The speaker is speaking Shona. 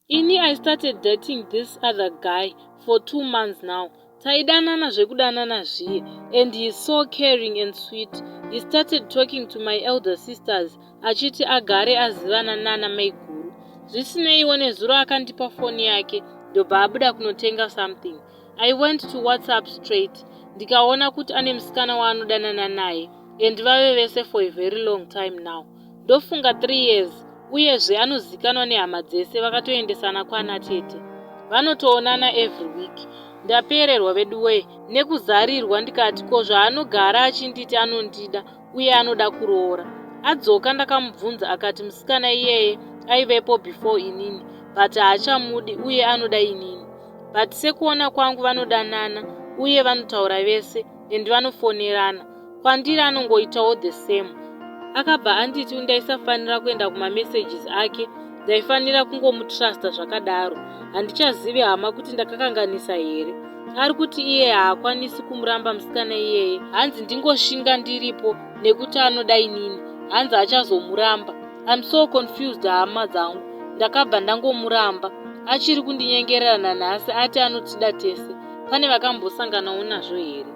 Ini I started dating this other guy for 2 months now. Taidanana zvekudanana zviye, and he is so caring and sweet. He started talking to my elder sisters, achiti agare azivana nana maiguru. Zvisineiwo, nezuro akandipa foni yake, ndobva abuda kunotenga something. I went to WhatsApp straight, ndikaona kuti ane musikana waanodanana naye, and vave vese for a very long time now, ndofunga 3 years. Uyezve anozikanwa nehama dzese, vakatoendesana kwana tete, vanotoonana every week. Ndapererwa veduwee nekuzarirwa. Ndikati, ko zvaanogara achinditi anondida uye anoda kuroora? Adzoka ndakamubvunza, akati musikana iyeye aivepo before inini, but haachamudi uye anoda inini. But sekuona kwangu vanodanana uye vanotaura vese and vanofonerana. Kwandiri anongoitawo the same. Akabva anditi ndaisafanira kuenda kumamessages ake, ndaifanira kungomutrusta zvakadaro. Handichazivi, hama, kuti ndakakanganisa here. Ari kuti iye haakwanisi kumuramba musikana iyeye. Hanzi ndingoshinga ndiripo nekuti anoda inini, hanzi achazomuramba. I'm so confused, hama dzangu. Ndakabva ndangomuramba. Achiri kundinyengerera nanhasi, ati anotida tese. Pane vakambosanganawo nazvo here?